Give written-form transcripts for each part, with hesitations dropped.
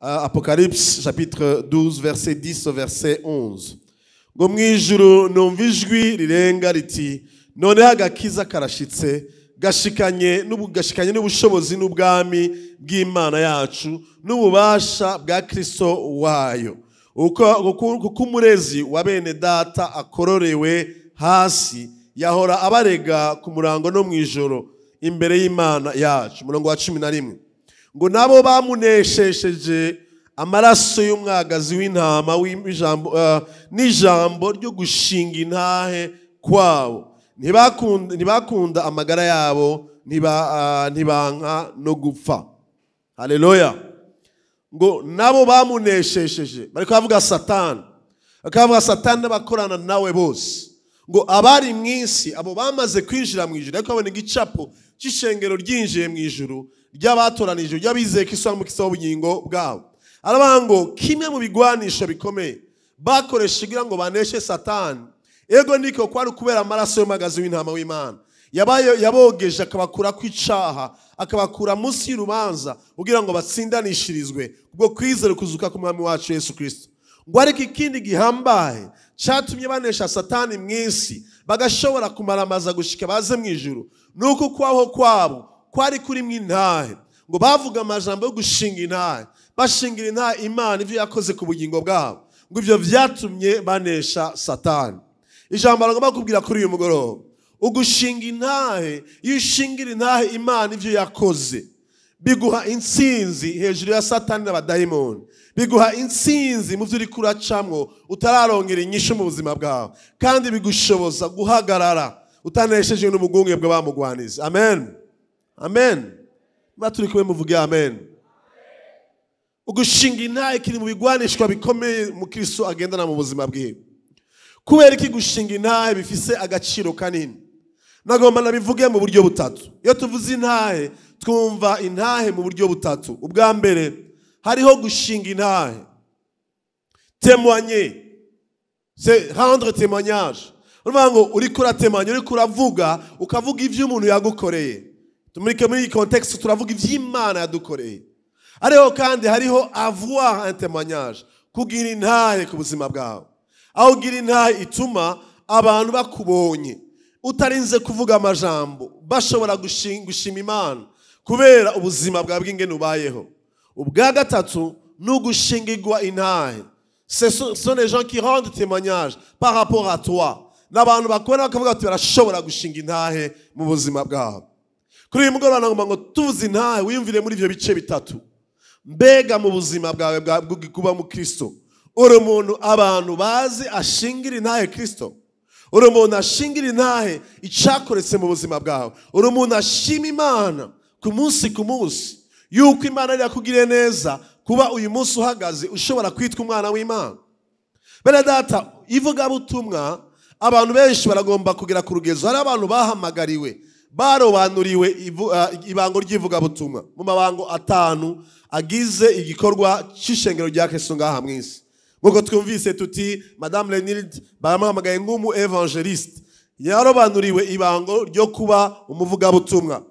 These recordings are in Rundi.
Apocalypse chapitre 12, verset 10 au verset 11. Ngo mu ijuru numva ijwi rirenga riti: "Noneho agakiza karashitse, gashikanye n'ubushobozi n'ubwami bw'Imana yacu n'ububasha bwa Kristo wayo, kuko umurezi wa bene data akororewe hasi, yahora abarega ku murango no mu ijoro imbere y'Imana yacu." Umurongo wa 11 ngo: "Nabo bamuneshesheje amaraso y'umwagazi w'intama n'ijambo ryo gushinga intahe kwabo. Ntibakunda amagara yabo, ntibanka no gupfa." Haleluya! Ngo nabo bamuneshesheje, bariko bavuga Satani, bakavuga Satani n'abakorana nawe bose. Ngo abari mu isi, abo bamaze kwinjira mu ijuru, ariko babona igicapo cy'ishengero ryinjiye mu ijuru, ry'abatoranije, ry'abizeye ko Isi Mukiza w'ubugingo bwabo. Aravuga ngo kimwe mu bigwanisho bikomeye bakoresha kugira ngo baneshe Satani, ego niko kwari kubera amaraso y'umwagazi w'intama w'Imana yabaye yabogeje, akabakura ku icaha, akabakura munsi y'urubanza, kugira ngo batsindanishirizwe kubwo kwizera kuzuka k'Umwami wacu Yesu Kristo. Ngo ariko ikindi gihambaye cyatumye banesha Satani mu isi, bagashobora kumaramaza gushika baze mu ijuru, nuko kwaho kwabo kwari kurimwo intahe. Ngo bavuga amajambo yo gushinga intahe, bashingira intahe Imana ivyo yakoze ku bugingo bwabo. Ngo ivyo vyatumye banesha Satani. Ijambo bagomba kubwira kuri uyu mugoroba: ugushinga intahe, iyo ushingira intahe Imana ivyo yakoze, biguha intsinzi hejuru ya Satani n'abadayimoni, biguha intsinzi mu byo uriko uracamwo utararongera inyishu mu buzima bwawe, kandi bigushoboza guhagarara utanesheje n'ubugunge bw'abamugwaniza. Amen, amen. Niba turi kumwe, muvuge amen. Ugushinga intahe kiri mu bigwanishwa bikomeye mu Kristo agendana mu buzima bwiwe. Kubera iki gushinga intahe bifise agaciro kanini? Nagomba nabivuge mu buryo butatu. Iyo tuvuze intahe, twumva intahe mu buryo butatu. Ubwa mbere, hariho gushinga intahe, témoigner, c'est rendre témoignage. Urumva ngo uriko uratémoigna, uriko uravuga, ukavuga ivyo umuntu yagukoreye. Tumurike muri iyi contexte, turavuga ivy'Imana yadukoreye. Hariho kandi hariho avoir un témoignage, kugira intahe ku buzima bwawe, aho ugira intahe ituma abantu bakubonye, utarinze kuvuga amajambo, bashobora gushima Imana kubera ubuzima bwawe bw'ingene ubayeho. Ubwa gatatu ni ugushingirwa intahe. Ce sont les gens qui rendent témoignage par rapport à toi, n'abantu bakubona bakavuga bati: "Barashobora gushinga intahe mu buzima bwabo." Kuri uyu mugoroba nagomba ngo tuvuze intahe, wiyumvire muri ivyo bice bitatu. Mbega mu buzima bwawe bwo kuba mu Kristo, uri umuntu abantu bazi ashingira intahe Kristo? Uri umuntu ashingira intahe icakoretse mu buzima bwawe? Uri umuntu ashima Imana ku munsi ku munsi yuko Imana yari yakugiriye neza kuba uyu munsi uhagaze, ushobora kwitwa umwana w'Imana? Bene data, ivugabutumwa, abantu benshi baragomba kugera ku rugezo. Hari abantu bahamagariwe, barobanuriwe ibango ry'ivugabutumwa mu mabango 5 agize igikorwa c'ishengero rya Kristo ngaha mw'isi. Nk'uko twumvise tuti Madame Lenilde baramuhamagaye nk'umu évangéliste, yarobanuriwe ibango ryo kuba umuvugabutumwa.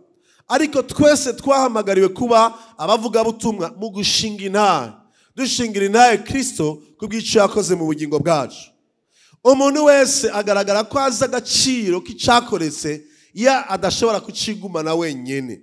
Ariko twese twahamagariwe kuba abavugabutumwa mu gushinga intahe, dushingira intahe Kristo kubw'icyo yakoze mu bugingo bwacu. Umuntu wese agaragara ko azi agaciro k'icakoretse iyo adashobora kucigumana wenyine.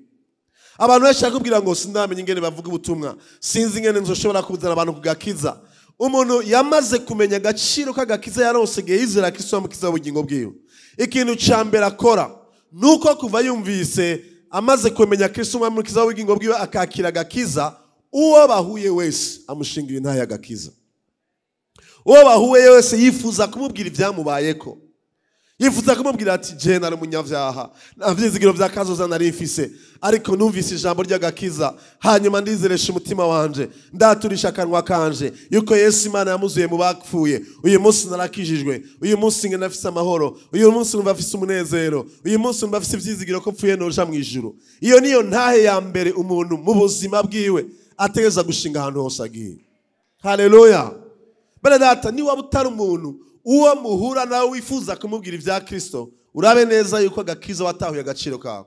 Abantu benshi bakubwira ngo: "Sindamenya ingene bavuga ubutumwa, sinzi ingene nzoshobora kuzana abantu ku gakiza." Umuntu yamaze kumenya agaciro k'agakiza yaronse igihe yizera Kristo amukiza ubugingo bwiwe, ikintu ca mbere akora nuko kuva yumvise amaze kumenya Kristo umwami mukiza w'ubugingo bwiwe, akakira agakiza, uwo bahuye wese amushingira intahe y'agakiza. Uwo bahuye wese yifuza kumubwira ibyamubayeko, yifuza kumubwira ati: "Je nari umunyabyaha, nta vyizigiro vya kazoza nari mfise, ariko numvise ijambo ry'agakiza, hanyuma ndizeresha umutima wanje, ndaturisha akanwa kanje yuko Yesu Imana yamuzuye mu bapfuye. Uyu munsi narakijijwe, uyu munsi ngenda afise amahoro, uyu munsi numva afise umunezero, uyu munsi numva afise ivyizigiro ko pfuye noja mu ijuru." Iyo niyo ntahe ya mbere umuntu mu buzima bwiwe ategereza gushinga ahantu hose agiye. Haleluya! Bene data, niba utari umuntu uwo muhura nawe wifuza kumubwira ibya Kristo, urabe neza yuko agakiza watahuye agaciro kawe.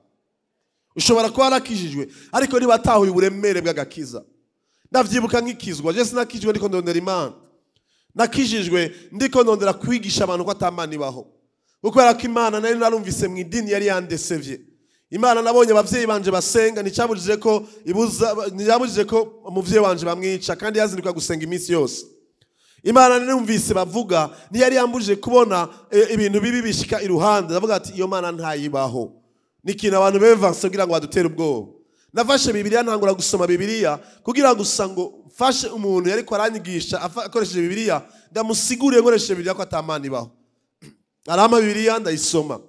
Ushobora kuba warakijijwe, ariko niba watahuye uburemere bw'agakiza, Ndavyibuka nkikizwa, je sinakijwe ndiko ndondera Imana, nakijijwe ndiko ndondera kwigisha abantu ko atamana ibaho, kubera ko Imana nari narumvise mu idini yari yandesevye. Imana nabonye abavyeyi banje basenga, nticabujije ko ibuza, nticabujije ko umuvyeyi wanje bamwica, kandi yazinduka gusenga iminsi yose. Imana numvise bavuga ntiyari yambujije kubona ibintu bibi bishika iruhande, ndavuga ati iyo Mana ntayibaho. Ni ikintu abantu bevanse kugira ngo badutere ubwoba. Nafashe Bibiliya ntangura gusoma Bibiliya kugira gusa ngo mfashe umuntu yariko aranyigisha akoresheje Bibiliya, ndamusiguriye nkoresheje Bibiliya ko atamana ibaho. Arampa Bibiliya ndayisoma,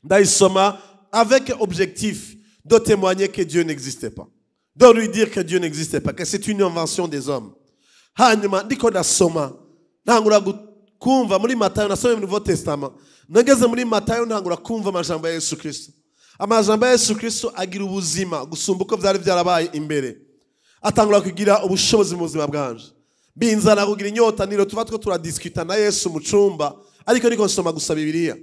ndayisoma avec objectif de témoigner que Dieu n'existait pas, de lui dire que Dieu n'existait pas, que c'est une invention des hommes. Hanyuma ndiko ndasoma ntangura kumva muri Matayo, nasomye mu Nouveau Testament, nageze muri Matayo ntangura kumva amajambo ya Yesu Kristo. Amajambo ya Yesu Kristo agira ubuzima gusumba uko vyari vyarabaye imbere, atangura kugira ubushobozi mu buzima bwanje, binzana kugira inyota. Niro tuba two turadiscuta na Yesu mu cumba, ariko niko nsoma gusa Bibiliya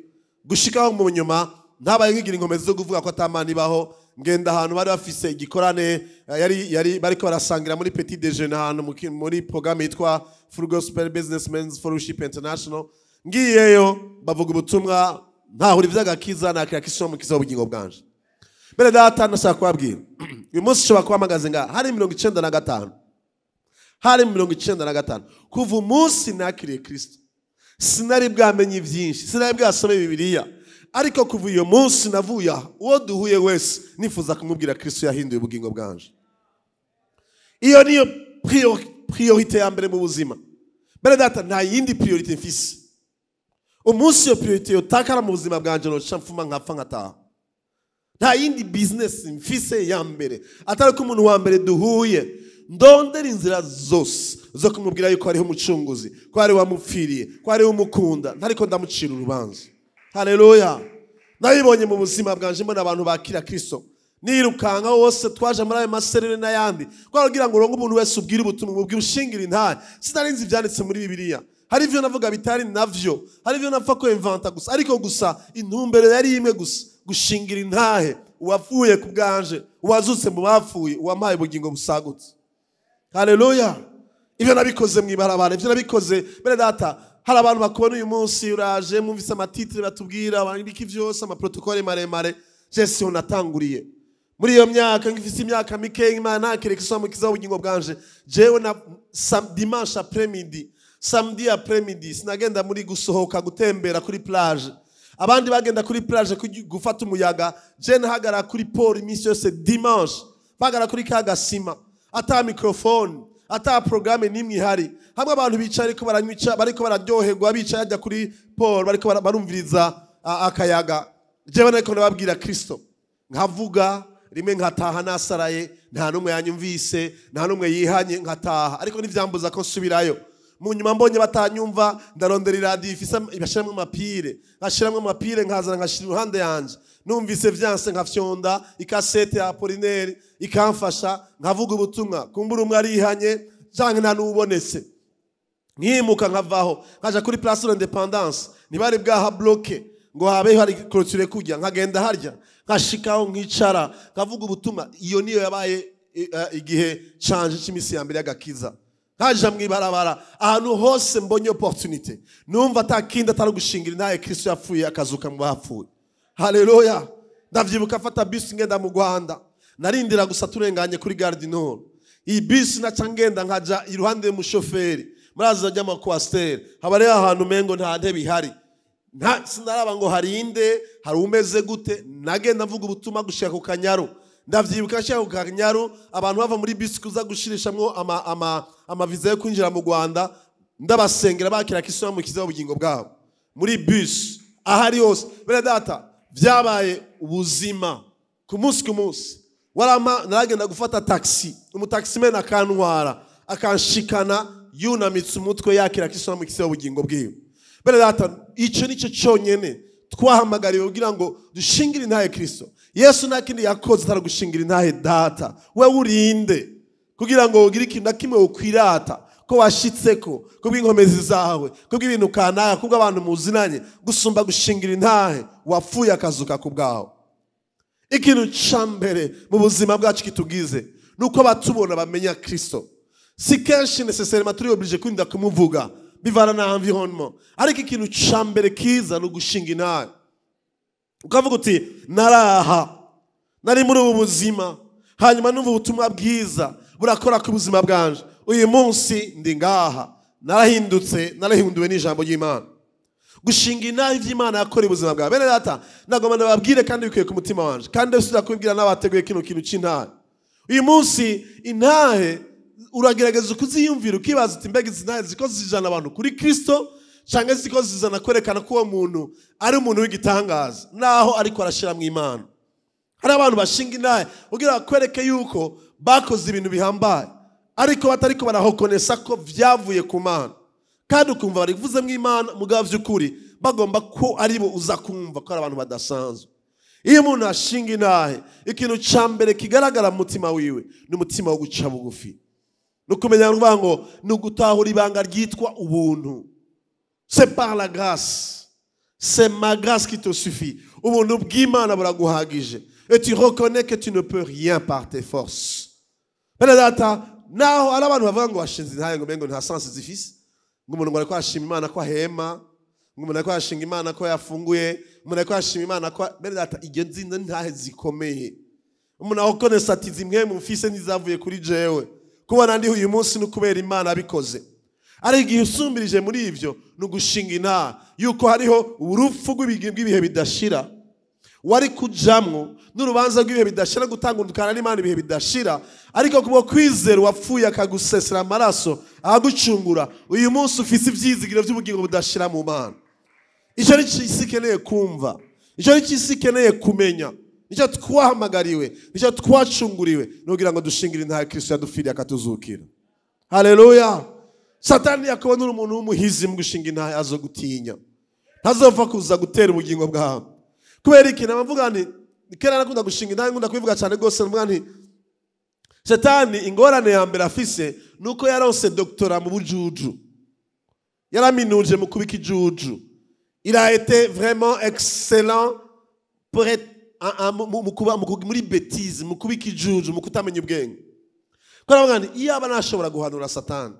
gushikaho mu nyuma ntabaye nkigira inkomezi zo kuvuga ko atamana ibaho. Ngenda ahantu bari bafise igikorane, yari bariko barasangira muri petit déjeuner, ahantu muri programme yitwa Full Gospel Businessmen's Fellowship International. Ngiyeyo bavuga ubutumwa, ntahura ivy'agakiza, nakira Kristo mukiza w'ubugingo bwanje. Bene data, ndashaka kubabwira uyu munsi nshobora kuba ngaha hari 95, hari 95. Kuva umunsi nakiriye Kristo sinari bwamenye byinshi, sinari bwasome Bibiliya, ariko kuva iyo munsi navuye aha, uwo duhuye wese nifuza kumubwira Kristo yahinduye ubugingo bwanje. Iyo niyo priorité ya mbere mu buzima. Bene data, nta yindi priorité mfise. Umunsi iyo priorité yotakara mu buzima bwanje, noca mfuma nkapfa nkataha. Nta yindi business mfise ya mbere atari ko umuntu wa mbere duhuye ndondera inzira zose zo kumubwira yuko hariho umucunguzi, ko ari wamupfiriye, ko ari umukunda, ntariko ndamucira urubanza. Haleluya. Nabibonye mu buzima bwanje, mbona abantu bakira Kristo nirukanka wose twaje muri ayo maserere n'ayandi, kugira ngo uronke umuntu wese ubwire ubutumwa, umubwire ushingira intahe. Sinarinzi ivyanditse muri Bibiliya, hari ivyo navuga bitari navyo, hari ivyo napfa ko inventa gusa, ariko gusa intumbero yari imwe gusa, gushingira intahe uwapfuye ku bwanje, uwazutse mu bapfuye, uwampaye ubugingo busagutse. Haleluya. Ivyo nabikoze mw'ibarabara, ivyo nabikoze. Bene data, hari abantu bakubona uyu munsi uraje, mwumvise amatitre batubwira ibiki vyose, amaprotokole maremare. Je siho natanguriye muri iyo myaka, ngifise imyaka mike, Imana nakireka isoma mukiza w'ubugingo bwanje. Jewe na dimanche après-midi, samedi après-midi, sinagenda muri gusohoka gutembera kuri plage. Abandi bagenda kuri plage gufata umuyaga, je nahagara kuri port iminsi yose dimanche, bagara kuri ka gasima, ata microphone, ata programme nimwe ihari, hamwe abantu bicaye ariko baranywica, bariko bararyoherwa, bicaye hajya kuri port bariko barumviriza akayaga. Jewe nariko ndababwira Kristo, nkavuga rimwe nkataha nasaraye, nta numwe yanyumvise, nta numwe yihanye, nkataha, ariko ntivyambuza ko nsubirayo. Mu nyuma mbonye batanyumva, ndarondera iradiyo ifise ibashiramwo amapire, nkashiramwo amapire, nkazana nkashira iruhande yanje. Numvise vyanse nkafyonda ikasete ya Apollinaire ikamfasha, nkavuga ubutumwa, kumbura umwe arihanye canke nta n'uwubonetse, nkimuka nkavaho nkaja kuri Place de l'Indépendance, ntibari bwaha bloqué ngo habe hari clôture kujya, nkagenda harya nkashikaho nkicara nkavuga ubutumwa. Iyo niyo yabaye igihe canje c'imisi ya mbere y'agakiza. Nkaja mw'ibarabara ahantu hose mbonye opportunité, numva atakindi atari gushingira intahe Kristo yapfuye akazuka mu bapfuye. Haleluya. Ndavyibuka afata bus ngenda mu Rwanda, narindira gusa turenganye kuri Gare du Nord. Iyi bus naca ngenda nkaja iruhande y'umushoferi, murazi ajya mu coaster, haba rero ahantu mengo nta ntebe ihari, nta sinaraba ngo harinde hari umeze gute. Nagenda mvuga ubutumwa gushika ku Kanyaru. Ndavyibuka nshika ku Kanyaru, abantu bava muri bus kuza gushirishamwo amaviza yo kwinjira mu Rwanda, ndabasengera bakira Kristo bamukiza ubugingo bwabo muri bus ahari hose. Bene data, vyabaye ubuzima ku munsi ku munsi. Warama naragenda gufata taxi, umutaximen akantwara akanshikana yunamitse umutwe yakira Kristo bamukiza ubugingo bwiwe. Bene data, ico nico cyonyene twahamagariwe kugira ngo dushingire intahe Kristo. Yesu nta kindi yakoze atari gushingira intahe data. We urinde kugira ngo ugire ikintu na kimwe ukwirata ko washitseko kubw'inkomezi zawe, kubw'ibintu kanaka, kubw'abantu muzinanye, gusumba gushingira intahe wapfuye akazuka ku bwawe. Ikintu ca mbere mu buzima bwacu kitugize Nuko abatubona bamenya Kristo. Si kenshi nécessairement turi obligé kurinda kumuvuga, bivana na environnement. Ariko ikintu ca mbere kiza ni ugushinga intahe. Ukavuga uti naraha, nari muri ubu buzima, hanyuma numva ubutumwa bwiza burakora ku buzima bwanje. Uyu munsi ndi ngaha, narahindutse, narahinduwe n'ijambo ry'Imana. Gushinga intahe ivy'Imana yakora ubuzima bwawe. Bene data, nagomba ndababwire kandi bikwiye ku mutima wanje, kandi ndasubira kubibwira n'abateguye kino kintu c'intahe. Uyu munsi intahe uragerageza kuziyumvira, ukibaza uti mbega izi ntahe ziko zijana abantu kuri Kristo canke ziko zizana kwerekana ko uwo muntu ari umuntu w'igitangaza, naho ariko arashira mu Imana. Hari abantu bashinga intahe kugira bakwereke yuko bakoze ibintu bihambaye, ariko batariko barahokonesa ko vyavuye ku Mana. Kandi ukumva barivuze mu Imana, mugabo vy'ukuri bagomba ko ari bo uza kumva ko ari abantu badasanzwe. Iyo umuntu ashinga intahe, ikintu ca mbere kigaragara mu mutima wiwe ni umutima wo guca bugufi. Ni ukumenya ngo ni ugutahura ibanga ryitwa ubuntu. C'est par la grâce. C'est ma grâce qui te suffit. Ubuntu bw'Imana buraguhagije. Et tu reconnais que tu ne peux rien par tes forces. Bene data, naho ari abantu bavuga ngo washinze intahe ngo mengo nta sens zifise. Ngo umuntu ngo ariko arashima Imana ko ahema, ngo umuntu ariko arashinga Imana ko yafunguye, umuntu ariko arashima Imana ko. Bene data, iryo nzinda ntahe zikomeye. Umuntu aho ati zimwe mu mfise ntizavuye kuri jewe. Kubona ndi uyu munsi ni kubera Imana abikoze. Ari igihe usumbirije muri ivyo ni ugushinga intahe yuko hariho urupfu rw'ibihe bidashira wari kujamwo, n'urubanza rw'ibihe bidashira, gutangundukana n'Imana ibihe bidashira. Ariko kubwo kwizera wapfuye akagusesera amaraso agucungura, uyu munsi ufise ivyizigiro vy'ubugingo budashira mu Mana. Ico ni isi ikeneye kumva, ico ni isi ikeneye kumenya, nicyo twahamagariwe, nicyo twacunguriwe, nugira ngo dushingire intahe Kristo yadupfiriye akatuzukira. Haleluya. Satani yakubona uri umuntu w'umuhizi mu gushinga intahe azogutinya, ntazopfa kuza gutera ubugingo bwawe. Kubera iki? Nabavuga nti kera nakunda gushinga intahe, nkunda kubivuga cyane rwose, ndavuga nti Satani ingorane ya mbere afise nuko yaronse doctorat mu bujuju, yaraminuje mu kubika ijuju. Il a été vraiment excellent pour être muri bêtise, mu kubika ijuju, mu kutamenya ubwenge. Kubera nti iyo aba nashobora guhanura Satani,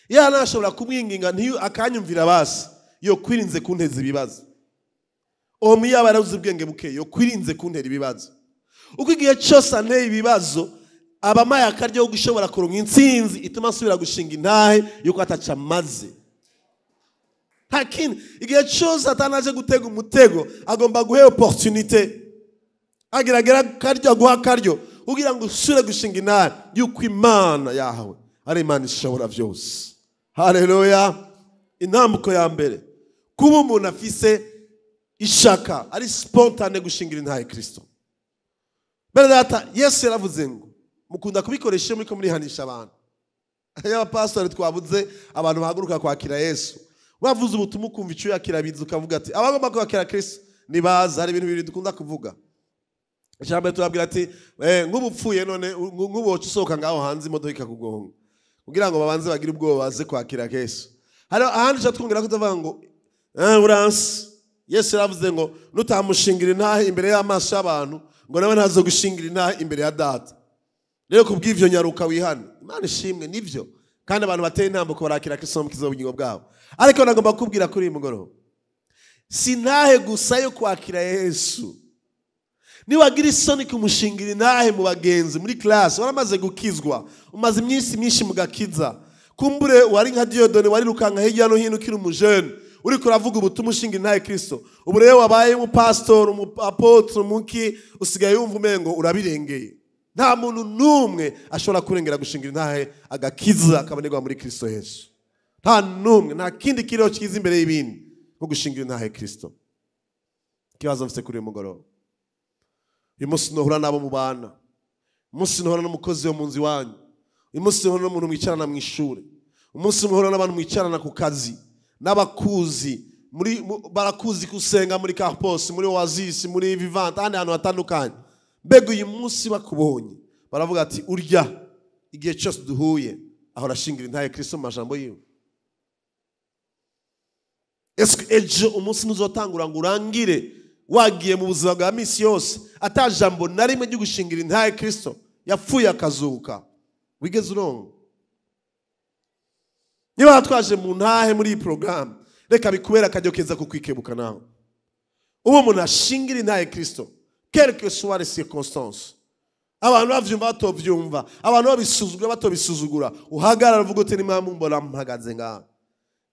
iyo nashobora kumwinginga ntiyo akanyumvira basi, yo kwirinze kunteza ibibazo. Omi yaba yarabuze ubwenge buke, yo kwirinze kuntera ibibazo. Uko igihe cyose anteye ibibazo, abamaye akaryo yo gushobora kuronka intsinzi ituma asubira gushinga intahe yuko ataca amaze. Nta kindi, igihe cyose atanaje gutega umutego, agomba guha opportunité, ageragera karyo, aguha karyo kugira ngo usubire gushinga intahe yuko Imana yawe ari Imana ishobora byose. Haleluya. Intambuko ya mbere, kuba umuntu afise ishaka ari spontane gushingira intahe Kristo. Bene data, Yesu yaravuze ngo mukunda kubikoresha iyo muriko murihanisha abantu. Iyo abapastori twabuze abantu bahaguruka kwakira Yesu, wavuze ubutumwa ukumva icyo yakirabiza, ukavuga ati abagomba kwakira Kristo nibaza. Hari ibintu bibiri dukunda kuvuga. Ijambo turabwira ati nk'ubupfuye none nk'uboca usohoka ngaho hanze imodoka ikakugonga, kugira ngo babanze bagire ubwoba baze kwakira Yesu. Hari ahandi uca twongera ko tuvuga ngo uransi. Yesu yaravuze ngo nutamushingira intahe imbere y'amaso y'abantu, ngo nawe ntazo gushingira intahe imbere ya data. Rero kubw'ivyo nyaruka wihane. Imana ishimwe nivyo, kandi abantu bateye intambuko barakira Kristo mukiza ubugingo bwabo. Ariko nagomba kukubwira kuri uyu mugoroba, si ntahe gusa yo kwakira Yesu. Niwagira isoni kumushingira intahe mu bagenzi muri classe, waramaze gukizwa, umaze iminsi myinshi mu gakiza, kumbure wari nka Dieudonné wari rukanka hirya no hino ukiri umujene, uriko uravuga ubutumwa ushinga intahe Kristo. Ubu rero wabaye umupastor, umuapotre, umuki, usigaye wumva umengo urabirengeye. Nta muntu n'umwe ashobora kurengera gushingira intahe agakiza kabonerwa muri Kristo Yesu. Nta n'umwe, nta kindi kiriho kiza imbere y'ibindi nko gushingira intahe Kristo. Ikibazo mfite kuri uyu mugoroba, uyu munsi nohura n'abo mubana, umunsi nohura n'umukozi wo mu nzu iwanyu, uyu munsi nohura n'umuntu mwicarana mu ishuri, umunsi muhura n'abantu mwicarana ku kazi, n'abakuzi muri barakuzi kusenga muri Carpos, muri Oasis, muri Vivante, ahandi hantu hatandukanye. Mbega uyu munsi bakubonye baravuga ati urya igihe cyose duhuye ahora ashingira intahe Kristo mu majambo yiwe. Ese ejo umunsi ntuzotangura ngo urangire wagiye mu buzima bwa misi yose ata jambo na rimwe ryo gushingira intahe Kristo Yapfuye akazuka. Wigeze uronka? Niba twaje mu ntahe muri iyi programme, reka bikubera akaryo keza ko kwikebuka nawe. Ubu umuntu ashingira intahe Kristo, quelles que soient les circonstances. Abantu bavyumva batovyumva, abantu babisuzugura batobisuzugura, uhagarara uvuga uti nimumbona mpagaze ngaha.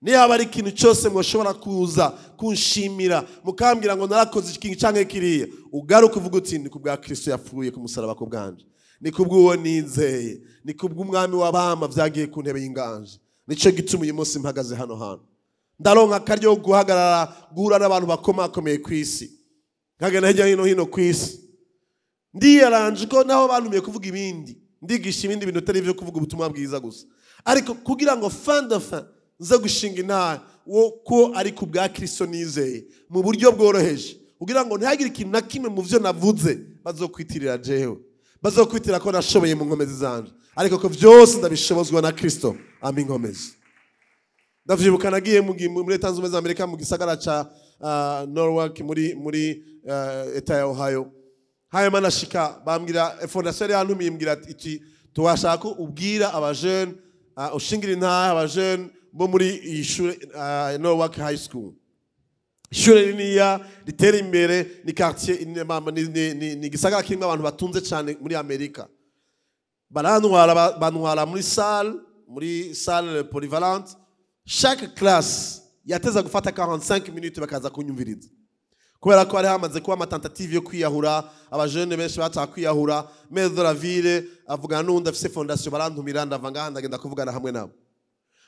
Niba ari ikintu cyose mwoshobora kuza kunshimira mukambwira ngo narakoze ikintu canke kiriya, ugaruka uvuga uti ni kubwa Kristo yapfuye ku musaraba ku bwanje, ni kubw'uwo nizeye, ni kubw'umwami w'abama vyagiye ku ntebe y'inganje. Nico gituma uyu munsi mpagaze hano hantu. Ndaronka akaryo guhagarara guhura n'abantu bakomakomeye ku isi, nkagenda hirya hino hino ku isi. Ndiyaranje ko naho bantumiye kuvuga ibindi, ndigisha ibindi bintu atari ivyo kuvuga ubutumwa bwiza gusa, ariko kugira ngo fin de fin nze gushinga intahe wo ko ari ku bwa Kristo nizeye mu buryo bworoheje, kugira ngo ntihagire ikintu na kimwe mu vyo navuze bazokwitirira jewe, bazokwitira ko nashoboye mu nkomezi zanje, ariko ko vyose ndabishobozwa na Kristo ampa inkomezi. Ndavyibuka nagiye muri Leta Zunze Ubumwe za Amerika mu gisagara ca Norwalk muri eta ya Ohio. Hanyuma nashika bambwira fondation yari yantumiye, imbwira iti tuwashaka ko ubwira abajeune, ushingira intahe abajeune bo muri iyi shure, Norwalk High School. Ishure riniya ritera imbere, ni quartier, ni gisagara kirimo abantu batunze cyane muri Amerika. Barantwara, bantwara muri salle polyvalente. Chaque classe yateza gufata 45 minutes bakaza kunyumviriza, kubera ko hari hamaze kuba ama tentatives yo kwiyahura, abajene benshi bataha kwiyahura. Maire de la ville avugana n'uwundi afise fondation, barantumira, ndava ngaha ndagenda kuvugana hamwe nabo.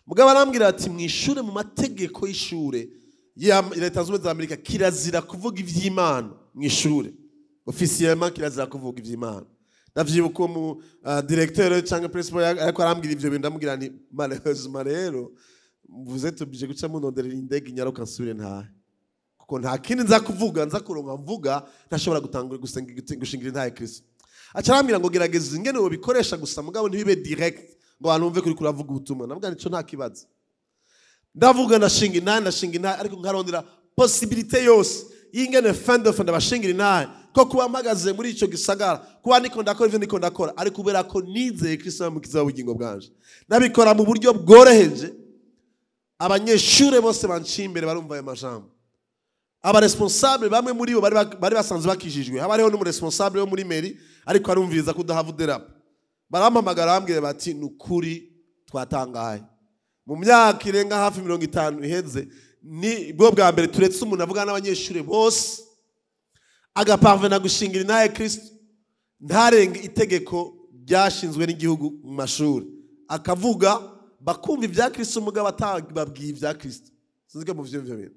Mugabo arambwira ati mu ishure, mu mategeko y'ishure ya Leta Zunze Ubumwe za Amerika, kirazira kuvuga ivy'Imana mu ishure. Officiellement kirazira kuvuga ivy'Imana. Ndavyibuka uwo mu directeur cyangwa principal ariko arambwira ivyo bintu, ndamubwira nti malheureusement rero vous êtes obligé guca munonderera indege inyaruka nsubire ntahe, kuko nta kindi nza kuvuga, nza kuronka mvuga, ntashobora gutangura gusenga gushingira intahe Kristo. Aca arambwira ngo gerageza ingene wobikoresha gusa, mugabo ntibibe direct ngo abantu bumve kuri kuravuga ubutumwa. Ndavuga nico nta kibazo. Ndavuga, ndashinga intahe, ndashinga intahe, ariko nkarondera possibilité yose y'ingene fin de fin ndabashingira intahe ko kuba mpagaze muri ico gisagara, kuba niko ndakora ivyo niko ndakora, ariko kubera ko nizeye Kristo mukiza w'ubugingo bwanje, nabikora mu buryo bworoheje. Abanyeshure bose banciye imbere barumva ayo majambo. Abaresponsable bamwe muri bo bari basanzwe bakijijwe, haba hariho n'umuresponsable wo muri mairie ariko arumviriza ko udahava uderapa. Barampamagara, bambwira bati ni ukuri twatangaye, mu myaka irenga hafi 50 iheze ni bwo bwa mbere turetse umuntu avugana n'abanyeshuri bose agaparvena gushingira intahe Kristo, ntarenge itegeko ryashinzwe n'igihugu mu mashuri, akavuga bakumva ibya Kristo mugabo atababwiye ibya Kristo. Sinzi ko muvyo ivyo bintu.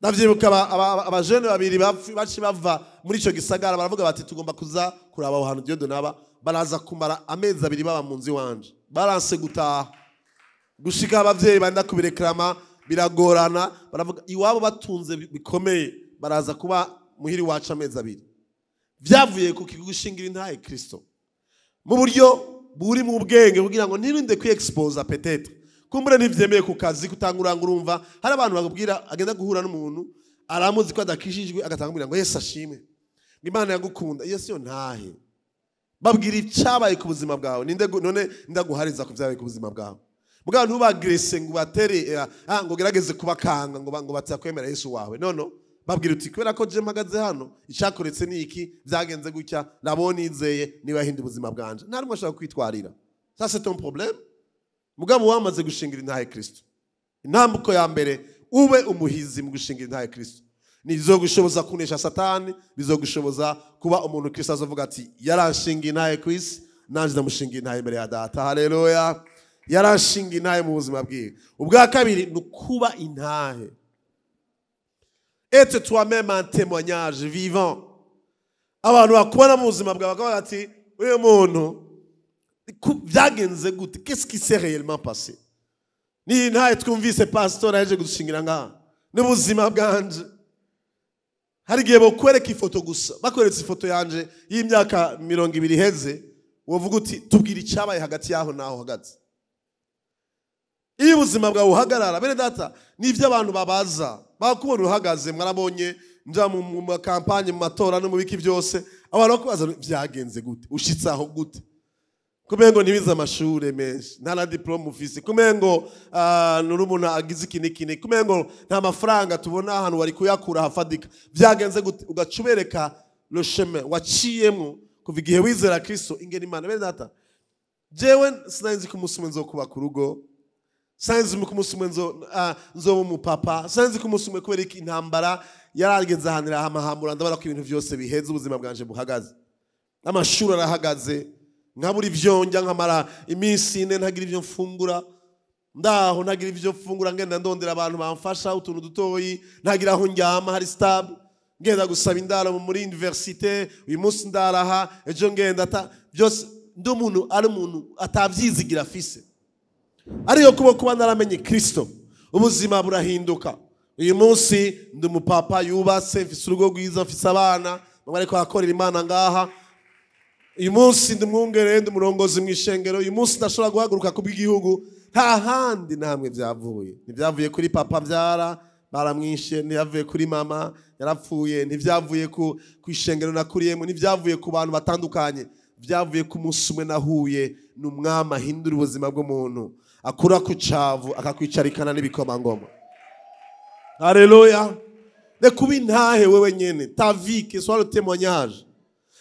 Ndavyibuka abajene babiri baci bava muri ico gisagara, baravuga bati tugomba kuza kuraba aho hantu Dieudonné aba. Baraza kumara amezi 2 baba mu nzu iwanje, baranse gutaha gushika abavyeyi banda kubireklama, biragorana. Baravuga iwabo batunze bikomeye, baraza kuba muhiri wacu amezi 2. Vyavuye ku kigushingira intahe Kristo mu buryo buri mu bwenge, kugira ngo ntirinde kwiexposa. Peut-être kumbure ntivyemeye ku kazi kutangura ngo urumva hari abantu bakubwira, agenda guhura n'umuntu aramuzi ko adakishijwe, agatangura ngo Yesu ashimwe, ngo Imana yagukunda. Iyo siyo ntahe. Babwira icabaye ku buzima bwawe. Ninde none ndaguhariza ku vyabaye ku buzima bwawe? Mugabo ntubagrese ngo batere ngo gerageze kubakanga ngo batakwemera Yesu wawe. No, babwira uti kubera ko je mpagaze hano, icyakoretse ni iki, byagenze gutya, nabo nizeye niba yahinda ubuzima bwanje, nta rumwe ashobora kwitwarira. Ça, c'est ton problème. Mugabo wamaze gushingira intahe Kristo, intambuko ya mbere, ube umuhizi mu gushingira intahe Kristo, nizogushoboza kunesha Satani, bizogushoboza kuba umuntu Kristo azovuga ati yaranshingiye intahe ku isi, nanje ndamushingiye intahe imbere ya Data. Haleluya! Yaranshingiye intahe mu buzima bwiwe. Ubwa kabiri ni ukuba intahe, être toi-même un témoignage vivant. Abantu bakubona mu buzima bwawe bakavuga ati uyu muntu byagenze gute? Qu'est-ce qui s'est réellement passé? Ni intahe twumvise pastor aje gushingira ngaha n'ubuzima bwanje. Hari igihe bokwereka ifoto gusa, bakweretse ifoto yanje y'imyaka 20 iheze, wovuga uti tubwira icyabaye hagati yaho naho hagati. Iyo ubuzima bwawe buhagarara, bene data, n'ibyo abantu babaza bakubona uhagaze. Mwarabonye nja mu makampanye, mu matora no mu biki byose. Abantu bakubaza byagenze gute, ushitse aho gute, kumengo ntibize amashure menshi, nta na diplome ufise, kumengo nuri umuntu agize iki n'iki, kumengo nta mafaranga tubona ahantu wari kuyakura hafadika, byagenze gute? Ugaca ubereka le chemin waciyemwo kuva igihe wizera Kristo, ingene Imana. Bene data, jewe sinari nzi ko umunsi umwe nzokubaka urugo, sinari nzi ko umunsi umwe nzoba umupapa, sinari nzi ko umunsi umwe, kubera iki intambara yarageze ahantu irahamahambura, ndabona ko ibintu byose biheze, ubuzima bwanje buhagaze, amashuri arahagaze, nkabura ibyo njya, nkamara iminsi 4 ntagira ibyo mfungura, ndaho ntagira ibyo mfungura, ngenda ndondera abantu bamfasha utuntu dutoyi, ntagira aho ndyama hari stable, ngenda gusaba indaro muri université, uyu munsi ndaraha, ejo ngenda ata, byose ndi umuntu ari umuntu atavyizigira afise. Ariyo kuba naramenye Kristo, ubuzima burahinduka. Uyu munsi ndi umupapa yubatse, mfise urugo rwiza, mfise abana, bamwe ariko akorera Imana ngaha. Uyu munsi ndi umwungere, ndi umurongozi mu ishengero. Uyu munsi ndashobora guhaguruka ku bw'igihugu. Nta handi namwe byavuye. Ntibyavuye kuri papa byara baramwishe, ntibyavuye kuri mama yarapfuye, ntibyavuye ku ishengero nakuriyemo, ntibyavuye ku bantu batandukanye, byavuye ku munsi umwe nahuye n'umwami ahindura ubuzima bw'umuntu, akura ku cavu akakwicarikana n'ibikomangoma. Haleluya. Reka ube intahe wewe nyene, ta vie que soit le témoignage.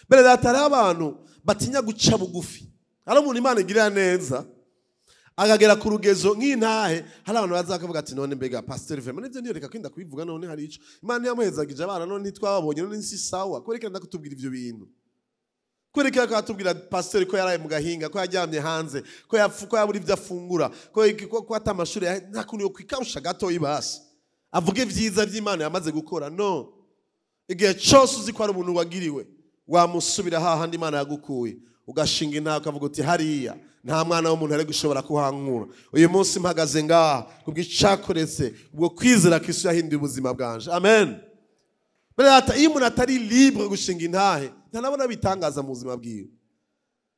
Bene data, hariho abantu batinya guca bugufi. Hari umuntu Imana igirira neza akagera ku rugezo nk'intahe, hari abantu baza bakavuga ati none mbega pasteur vraiment nivyo niyo kwinda kubivuga, none hari ico Imana yamuhezagije abana, none ntitwababonye, none si sawa. Kubera iki ndakutubwira ivyo bintu? Kubera iki akatubwira pasteur ko yaraye mu gahinga, ko yaryamye hanze, ko yapfu, ko yabura ivyo afungura, ko atamashuri, nta kuntu yo kwikarusha gato ibasi avuge vyiza vy'Imana yamaze gukora. No, igihe cyose uzi ko ari umuntu wagiriwe, wamusubira hahandi Imana yagukuye, ugashinga intahe ukavuga uti hariya nta mwana w'umuntu ari gushobora kuhankura. Uyu munsi mpagaze ngaha kubw'icakoretse, ubwo kwizera Kristo yahinduye ubuzima bwanje. Amen. Bene data, iyo umuntu atari libre gushinga intahe, ntanabona bitangaza mu buzima bwiwe.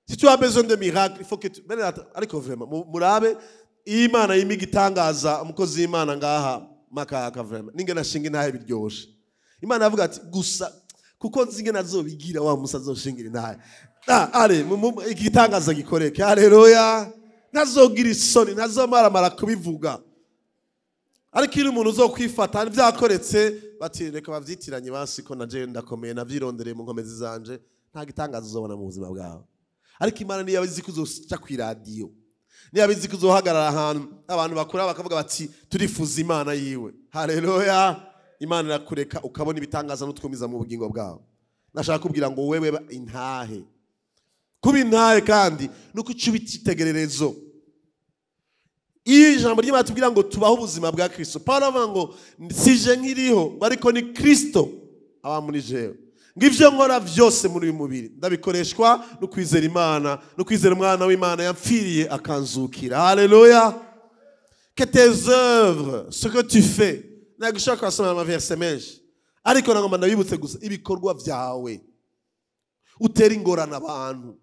Si tu as besoin de miracle, il faut que tu... Bene data, ariko vraiment murabe iyo Imana yima igitangaza umukozi w'Imana ngaha makaka, vraiment ninge nashinga intahe biryoshe. Imana yavuga ati gusa kuko nzi ingene azobigira wa musa azoshingira intahe. Ale igitangaza gikoreke. Haleluya. Ntazogira isoni, ntazomaramara kubivuga. Ariko iyo umuntu uzokwifata byakoretse bati reka bavyitiranye basi ko naje ndakomeye navyirondereye mu nkomezi zanje, nta gitangaza uzobona mu buzima bwawe. Ariko Imana niyo yabizi ko uzoca ku radio, niyo yabizi ko uzohagarara ahantu abantu bakura bakavuga bati turifuza Imana yiwe. Haleluya. Imana irakureka ukabona ibitangaza n'utwumiza mu bugingo bwawe. Nashaka kubwira ngo wewe intahe. Kuba intahe kandi nuko uca ibitegererezo. Iyo ijambo ry'Imana tubwira ngo tubaho ubuzima bwa Kristo, Paulo avuga ngo sije nkiriho ariko ni Kristo aba muri jewe. Ngo ivyo nkora vyose muri uyu mubiri ndabikoreshwa no kwizera Imana, no kwizera umwana w'Imana yapfiriye akanzukira. Haleluya. Que tes œuvres, ce que tu fais, nagushaka kwasoma ama verse menshi, ariko nagomba ndabibutse gusa ibikorwa vyawe utera ingorane abantu.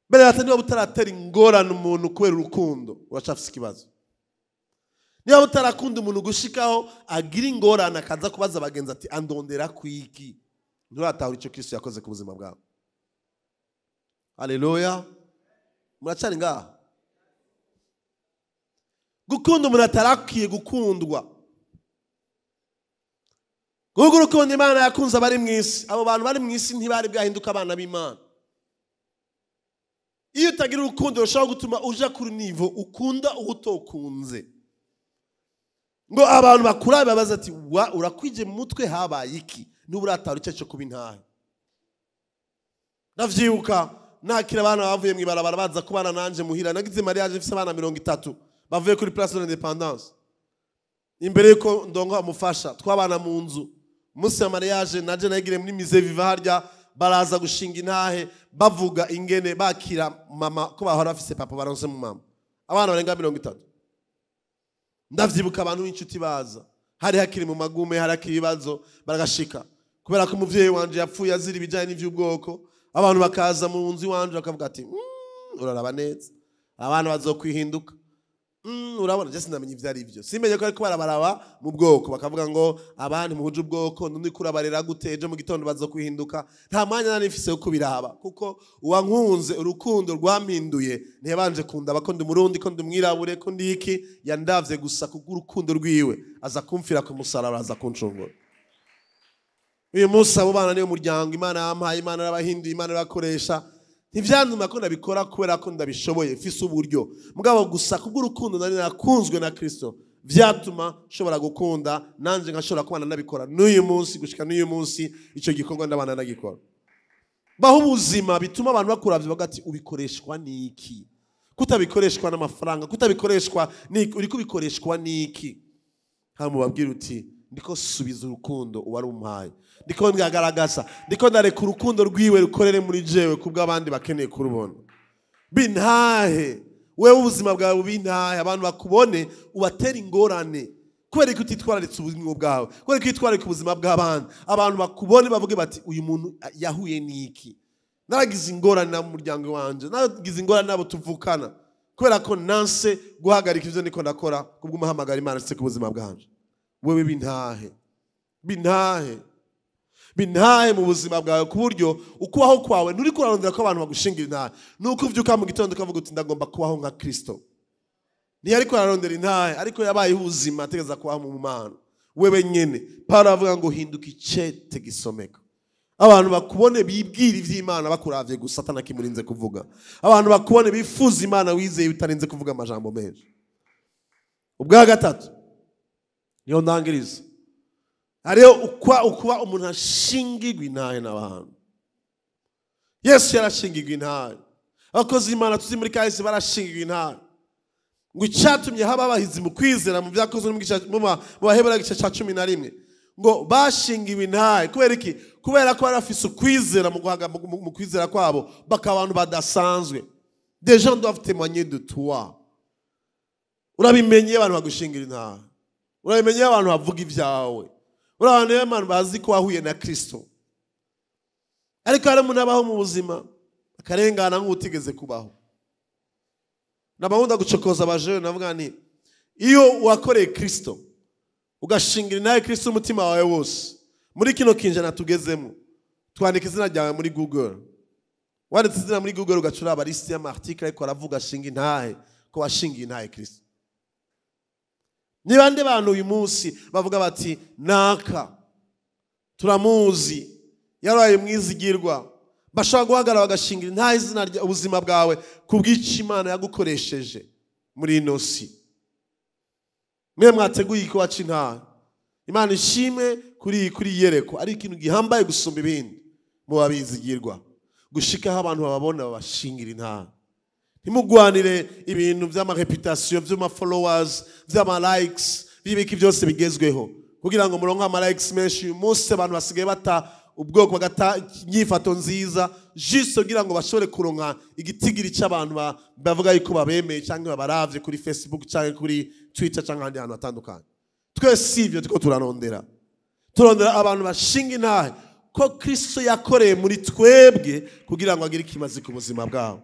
Mbere hata niba utaratera ingorane umuntu kubera urukundo, uracafise ikibazo. Niba utarakunda umuntu gushikaho agira ingorane akaza kubaza abagenzi ati andondera kwiki, nturatahura ico Kristo yakoze ku buzima bwawe. Haleluya. Muracari ngaha? Gukunda umuntu atarakwiye gukundwa. Guhugu urukundo Imana yakunze abari mu isi, abo bantu bari mu isi ntibari bwahinduka abana b'Imana. Iyo utagira urukundo rushobora gutuma uja kuri nivo ukunda utokunze. Ngo abantu bakura babaza ati wa urakwije mu mutwe habaye iki? N'uburatara icyo cyo kuba intahe. Ndavyibuka nakira abana bavuye mu ibarabara baza kubana nanje muhira, nagize mariage mfise abana 30 bavuye kuri Place de l'Indépendance. Imbere yuko ndongo amufasha twabana mu nzu. Umunsi wa mariage naje nagire muri Musée Viva harya, baraza gushinga intahe bavuga ingene bakira mama ko bahora bafise papa baronse mu mama. Abana barenga 30. Ndavyibuka abantu b'inshuti baza, hari hakiri mu magume, hari hakiri ibibazo, baragashika kubera ko umuvyeyi wanje yapfuye azira ibijanye n'ivy'ubwoko. Abantu bakaza mu nzu iwanje bakavuga ati uraraba neza, abana bazokwihinduka. Urabona je sinamenye ivyo ari byo, simenye ko ariko barabaraba mu bwoko, bakavuga ngo abandi muhuje ubwoko none kurabarera gute, ejo mu gitondo bazokuhinduka. Nta mwanya nari mfise wo kubiraba, kuko uwankunze urukundo rwampinduye ntiyabanje kundaba ko ndi Murundi, ko ndi mwirabure, ko ndi iki, yandavye gusa kubw'urukundo rwiwe, aza kumfira ku musaraba, aza kuncungura. Uyu munsi abo bana niyo muryango Imana yampaye, Imana yarabahinduye, Imana irabakoresha. Ntivyantuma ko ndabikora kubera ko ndabishoboye, mfise uburyo, mugabo gusa kubw'urukundo nari nakunzwe na Kristo vyatuma nshobora gukunda, nanje nkashobora kubana nabikora n'uyu munsi, gushika n'uyu munsi ico gikorwa ndabana nagikora. Baho ubuzima bituma abantu bakuravye bavuga ati ubikoreshwa niki? Kutabikoreshwa n'amafaranga, kutabikoreshwa niki? Uriko ubikoreshwa niki? Hama ubabwire uti ndiko subiza urukundo uwari umpaye, ndiko ndagaragaza, ndiko ndareka urukundo rwiwe rukorere muri jewe kubw'abandi bakeneye kurubona. Bintahe wewe ubuzima bwawe, bintahe abantu bakubone, ubatera ingorane kubera ko utitwararitse ubuzima bwawe, kubera ko utitwararika ubuzima bw'abandi. Abantu bakubone bavuge bati uyu muntu yahuye n'iki? Naragize ingorane na muryango wanje, naragize ingorane nabo tuvukana, kubera ko nanse guhagarika ivyo ndiko ndakora kubw'umuhamagaro Imana ashitse ku buzima bwanje. Wewe bintahe, bintahe, bintahe mu buzima bwawe, ku buryo ukubaho kwawe nturi kurarondera ko abantu bagushingira intahe. Nuko uvyuka mu gitondo ukavuga uti ndagomba kubaho nka Kristo. Ntiyari kurarondera intahe, ariko yabayeho ubuzima ategereza kubaho mu Mana. Wewe nyene Paulo avuga ngo hinduka icete gisomeka, abantu bakubone bibwira ivy'Imana bakuravye gusa atanakimurinze kuvuga. Abantu bakubone bifuza Imana wizeye utarinze kuvuga amajambo menshi. Ubwa gatatu niyo ndangiriza, hariho ukuba umuntu ashingirwa intahe n'abantu. Yesu yarashingirwa intahe, abakozi b'Imana tuzi muri kahise barashingirwa intahe. Ngo icyatumye haba abahizi mu kwizera mu byakozwe mu Baheburayo igice cya 11, ngo bashingiwe intahe kubera iki? Kubera ko bari bafise ukwizera mu kwizera kwabo, bakaba abantu badasanzwe. Des gens doivent témoigner de toi. Urabimenye abantu bagushingira intahe, urabimenye abantu bavuga ibyawe, urabimenye abantu bazi ko wahuye na Kristo. Ariko hari umuntu abaho mu buzima akarengana nk'utigeze kubaho. Nabahunda gucokoza abajene, navuga nti iyo wakoreye Kristo ugashingira nawe Kristo umutima wawe wose, muri kino kinjana tugezemo twandika izina ryawe muri Google, wanditse izina muri Google ugacura aba liste y'amarticle ariko aravuga shinga intahe ko washingiye intahe Kristo. Ni bande bantu uyu munsi bavuga bati naka turamuzi yaraye mwizigirwa, bashobora guhagarara bagashingira intahe izina rya ubuzima bwawe kubw'icyo Imana yagukoresheje muri ino si. Mwe mwateguye ko waca intahe, Imana ishimwe kuri yereko, ari ikintu gihambaye gusumba ibindi mu babizigirwa, gushikaho abantu bababona babashingira intahe. Ntimugwanire ibintu vy'ama reputation, vy'ama followers, vy'ama likes, by'ibiki byose bigezweho kugira ngo muronke ama likes menshi. Uyu munsi abantu basigaye bata ubwoko, bagata inyifato nziza juste kugira ngo bashobore kuronka igitigiri c'abantu bavuga yuko babemeye canke babaravye kuri Facebook canke kuri Twitter canke ahandi hantu hatandukanye. Twese si ivyo turiko turarondera, turondera abantu bashinga intahe ko Kristo yakoreye muri twebwe kugira ngo agire ikimazi ku buzima bwabo.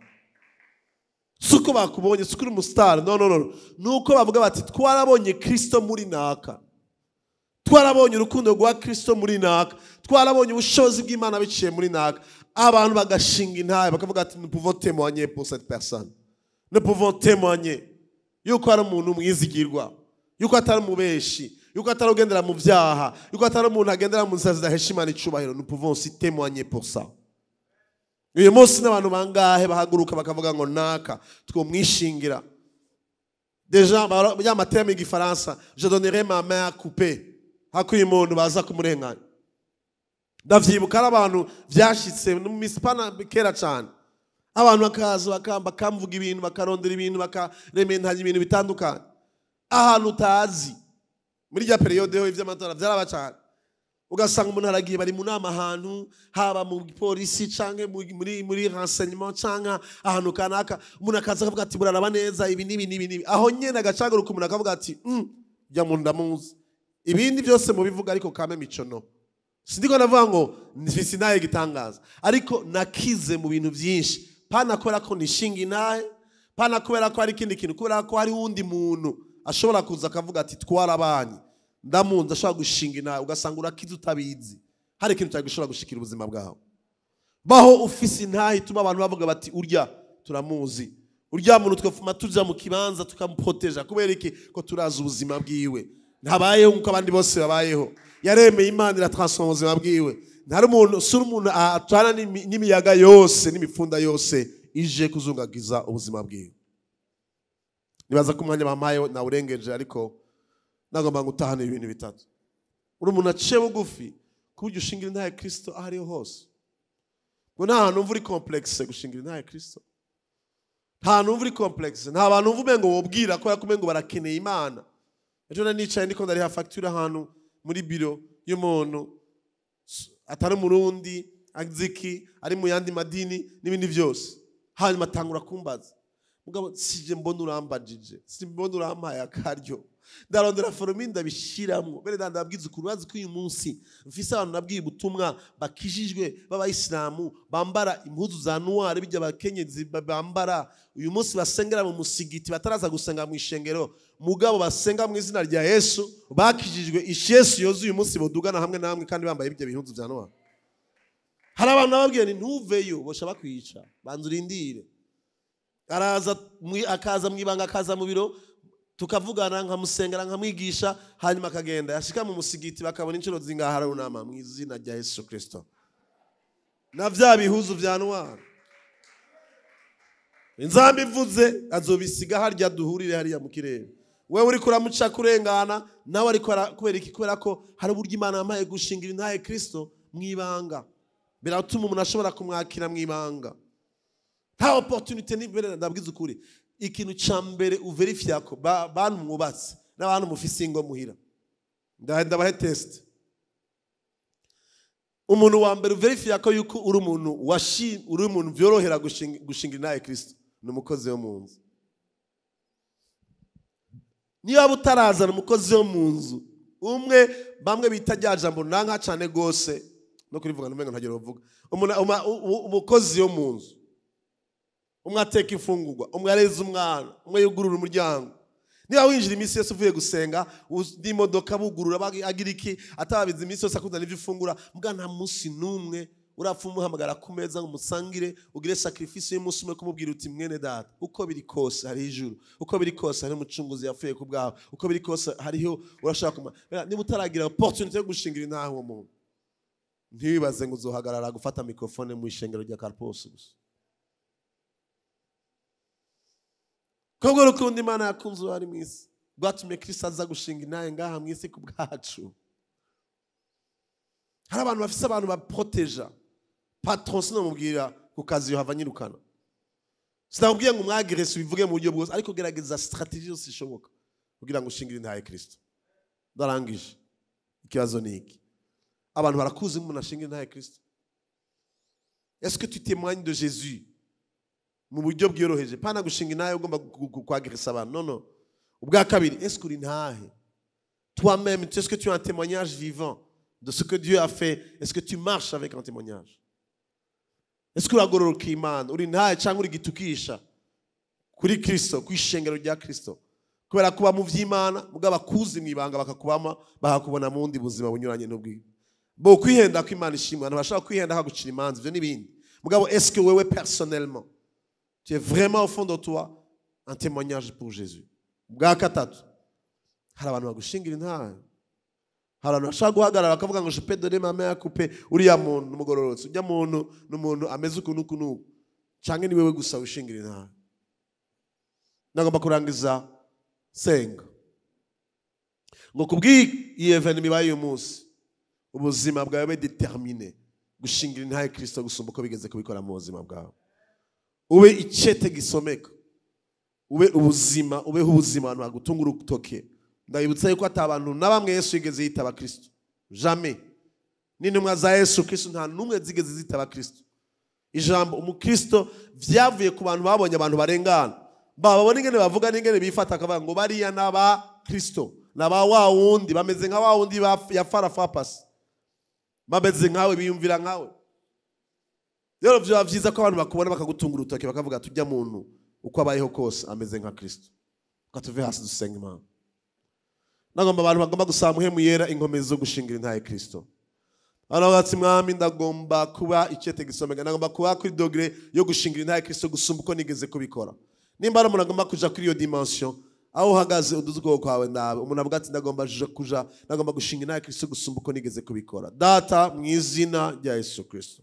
Suko bakubonye, suko uri umustar, no, no, no. Nuko bavuga bati twarabonye Kristo muri naka, twarabonye urukundo rwa Kristo muri naka, twarabonye ubushobozi bw'Imana biciye muri naka. Abantu bagashinga intahe bakavuga ati nous pouvons témoigner pour cette personne, nous pouvons témoigner yuko ari umuntu mwizigirwa, yuko atari umubeshi, yuko atari ugendera mu vyaha, yuko atari umuntu agendera mu nzira zidahesha Imana icubahiro. Nous pouvons aussi témoigner pour ça. Uyu munsi n'abantu bangahe bahaguruka bakavuga ngo naka twomwishingira. Deja ya mateme y'igifaransa, je donnerai ma main à couper, hakuye umuntu baza kumurenganya. Ndavyibuka ari abantu vyashitse mu misipana kera cane, abantu bakaza bakamvuga ibintu, bakarondera ibintu, bakarementanya ibintu bitandukanye ahantu utazi. Muri rya periode ho ivy'amatora vyaraba cane, ugasanga umuntu aragiye bari mu nama ahantu, haba mu polisi canke muri renseignement canke ahantu kanaka, umuntu akaza akavuga ati buraraba neza ibi n'ibi n'ibi n'ibi. Aho nyene agacaguruka umuntu akavuga ati jya mu ndamuzi, ibindi byose mubivuga ariko kame mico no. Sindiko navuga ngo mfise intahe gitangaza, ariko nakize mu bintu byinshi, pana kora ko nishinga intahe, Pana kubera ko hari ikindi kintu, kubera ko hari uwundi muntu ashobora kuza akavuga ati twarabanye, ndamunze, ashobora gushinga intahe, ugasanga urakize utabizi. Hari ikintu cyari gishobora gushikira ubuzima bwawe. Baho ufise intahe ituma abantu bavuga bati urya turamuzi, urya muntu twafuma tuja mu kibanza tukamuproteja. Kubera iki? Ko turazi ubuzima bwiwe, ntabayeho nkuko abandi bose babayeho. Yaremeye Imana iratransforma ubuzima bwiwe. Ntari umuntu, si umuntu atwana n'imiyaga yose n'imifunda yose ije kuzungagiza ubuzima bwiwe. Nibaza ko umwanya bampaye nawurengeje, ariko nagomba gutahana ibintu bitatu. Uri umuntu aciye bugufi ku buryo ushingira intahe Kristo aho ariho hose. Ngo nta hantu wumva uri complexe gushingira intahe Kristo. Nta hantu wumva uri complexe, nta bantu wumva umengo wobwira kubera ko umengo barakeneye Imana. Ejo nari nicaye ndiko ndariha facture ahantu muri biro y'umuntu atari umurundi, aziki, ari mu yandi madini n'ibindi byose. Hanyuma atangura kumbaza, mugabo sije mbona urambajije, sije mbona urampaye akaryo. Ndarondera forumi ndabishiramwo. Bene danda ndabwiza ukuri, urazi ko uyu munsi mfise abantu nabwiye ubutumwa bakijijwe b'abayisilamu bambara impuzu za noir, bijya abakenyezi bambara uyu munsi, basengera mu musigiti bataraza gusenga mu ishengero, mugabo basenga mu izina rya Yesu, bakijijwe ishesu yozu uyu munsi bodugana hamwe namwe kandi bambaye ibyo bihuzu vya noir. Hari abantu nababwiye nti ntuveyo, bosha bakwica, banza urindire. Araza akaza mwibanga, akaza mu biro, tukavugana, nkamusengera, nkamwigisha, hanyuma akagenda. Yashika mu musigiti bakabona inshuro zingaha arunama mu izina rya Yesu Kristo. Na vya bihuzu vya noir. Inzambi ivuze azobisiga harya duhurire hariya mu kirere. Wewe uri kuramuca kurengana, nawe ariko kubera iki? Kubera ko hari uburyo Imana yampaye gushingira intahe Kristo mwibanga. Biratuma umuntu ashobora kumwakira mwibanga. Nta opportunité ni mbere, ndabwiza ukuri. Ikintu ca mbere uverifya ko bantu mwubatse n'abantu mufise ingo muhira. Ndabahe test. Umuntu wa mbere uverifya ko yuko uri umuntu washi, uri umuntu vyorohera gushingira intahe Kristo ni umukozi wo mu nzu. Niba utarazana umukozi wo mu nzu umwe, bamwe bita rya jambo nanka cane gose no kurivuga numengo ntagero bavuga. Umukozi wo mu nzu umwe ateka imfungurwa, umwe areza umwana, umwe yugurura umuryango. Niba winjira iminsi yose uvuye gusenga, n'imodoka bugurura, agira iki, atababizi iminsi yose akuzana ivyo ufungura, mbwa nta munsi n'umwe urapfa umuhamagara ku meza ngo umusangire, ugire sacrifice y'umunsi umwe kumubwira uti mwene data, uko biri kose hari ijuru, uko biri kose hari umucunguzi yapfuye ku bwawe, uko biri kose hariho urashaka kuma. Niba utaragira opportunity yo gushingira intahe uwo muntu, ntiwibaze ngo uzohagarara gufata microphone mu ishengero rya Carpos gusa. Kubwo urukundo Imana yakunze uwo ari mu isi, rwatumye Kristo aza gushinga intahe ngaha mu isi ku bwacu. Hari abantu bafise abantu baproteja. Patron sinamubwira ku kazi yohava anyirukana. Sinamubwiye ngo umwagrese ubivuge mu buryo bwose, ariko gerageza strategie yose ishoboka kugira ngo ushingire intahe Kristo. Ndarangije. Ikibazo ni iki? Abantu barakuzi nk'umuntu ashingira intahe Kristo. Est-ce que tu témoignes de Jésus mu buryo bwiyoroheje? Pana gushinga intahe ugomba kwagresa abantu. Non, non. Ubwa kabiri, est-ce que uri intahe? Toi-même, est-ce que tu as un témoignage vivant de ce que Dieu a fait? Est-ce que tu marches avec un témoignage? Est-ce que uragororoka Imana? Uri intahe cyangwa uri gitukisha kuri Kristo, ku ishengero rya Kristo? Kubera kuba mu vy'Imana, mugabo akuzi mwibanga bakakubama, bakakubona mu bundi buzima bunyuranye n'ubwiwe. Bo kwihenda ko Imana ishimwe, abantu bashaka kwihenda hagucira imanza, ivyo n'ibindi. Mugabo est-ce que wewe personnellement tu es vraiment au fond de toi un témoignage pour Jésus? Bwa gatatu, hari abantu bagushingira intahe. Hari abantu bashaka guhagarara bakavuga ngo je peux donner ma main à couper uriya muntu n'umugororotsi, ujya muntu n'umuntu ameze uku n'uku n'uku, canke ni wewe gusa wishingira intahe. Nagomba kurangiza senga ngo kubw'iyi event ibaye uyu munsi, ubuzima bwawe bube determiné gushingira intahe Kristo gusumba uko bigeze kubikora mu buzima bwawe. Ube icete gisomeka, ube ubuzima, ubeho ubuzima abantu bagutunga urutoke. Ndabibutsa yuko ata bantu na bamwe Yesu yigeze yitaba Kristo. Jamais. N'intumwa za Yesu Kristo nta n'umwe zigeze zitaba Kristo. Ijambo umukristo vyavuye ku bantu babonye abantu barengana, bababona ingene bavuga n'ingene bifata, akavuga ngo bariya n'aba Kristo, n'aba wa wundi, bameze nka wa wundi ya farafapasi, bameze nkawe, biyumvira nkawe. Rero vyoba vyiza ko abantu bakubona bakagutunga urutoke bakavuga ati ujya muntu Uko abayeho kose ameze nka Kristo. Katuve hasi dusenga Imana. Nagomba abantu bagomba gusaba Mpwemu Yera inkomezi zo gushingira intahe Kristo. Aravuga mwami ndagomba kuba icyete gisomeka, ndagomba kuba kuri degré yo gushingira intahe Kristo gusumba uko nigeze kubikora. Nimba ari umuntu agomba kuja kuri iyo dimension, aho uhagaze uduze ukuboko kwawe ndabe. Umuntu avuga ati ndagomba kuja, ndagomba gushinga intahe Kristo gusumba uko nigeze kubikora. Data, mu izina rya Yesu Kristo,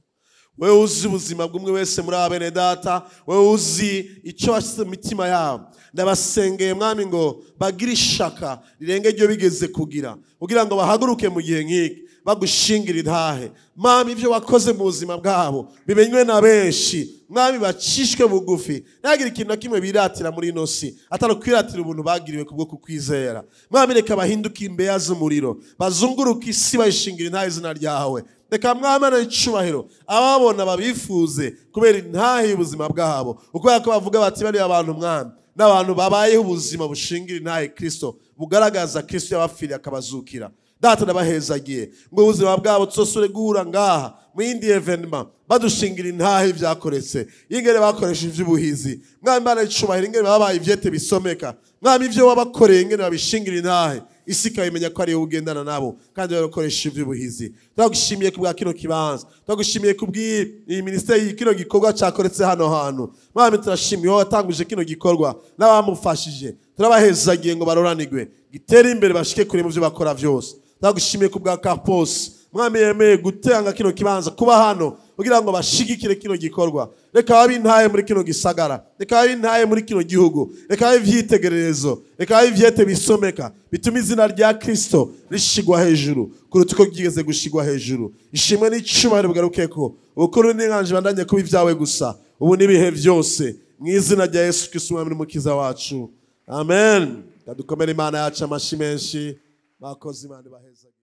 wewe uzi ubuzima bw'umwe wese muri aba bene data, wewe uzi icyo washyize mu mitima yabo, ndabasengeye mwami ngo bagire ishaka rirenge iryo bigeze kugira, kugira ngo bahaguruke mu gihe nk'iki bagushingira intahe. Mwami, ibyo wakoze mu buzima bwabo bimenywe na benshi. Mwami, bacishwe bugufi, ntihagire ikintu na kimwe biratira muri ino si atari ukwiratira ubuntu bagiriwe kubwo kukwizera. Mwami, reka bahinduke imbeya z'umuriro, bazunguruke isi bayishingira intahe izina ryawe. Reka mwami n'icubahiro ababona babifuze kubera intahe y'ubuzima bwabo, ukubera ko bavuga bati bariya abantu mwami n'abantu babayeho ubuzima bushingira intahe Kristo, bugaragaza Kristo yabapfiriye akabazukira. Data, ndabahezagiye ngo ubuzima bwabo tuzosubire guhura ngaha mu yindi événement badushingira intahe vyakoretse, ingene bakoresha ivy'ubuhizi. Mwami Imana y'icubahiro, ingene babaye ivyete bisomeka. Mwami, ivyo wabakoreye ingene babishingira intahe, isi ikabimenya ko ariyo ugendana nabo kandi bakoresha ivy'ubuhizi. Turagushimiye kubwa kino kibanza, turagushimiye kubw'iyi ministeri, kino gikorwa cakoretse hano hantu. Mwami, turashimiye wowe watanguje kino gikorwa n'abamufashije, turabahezagiye ngo baroranigwe, gitere imbere, bashike kure mu vyo bakora vyose. Turagushimiye kubwa Carpos, mwami, yemeye gutanga kino kibanza kuba hano kugira ngo bashigikire kino gikorwa. Reka babe intahe muri kino gisagara, reka babe intahe muri kino gihugu, reka babe ivyitegererezo, reka babe ivyete bisomeka bituma izina rya Kristo rishigwa hejuru kuruta uko ryigeze gushigwa hejuru. Ishimwe n'icubahiro bigarukeko, ubukuru n'inganji bandanye kuba ibyawe gusa ubu n'ibihe byose, mu izina rya Yesu Kristo umwami n'umukiza wacu, amen. Kadukomere Imana yacu amashi menshi. Bakoze, Imana ibahezagire.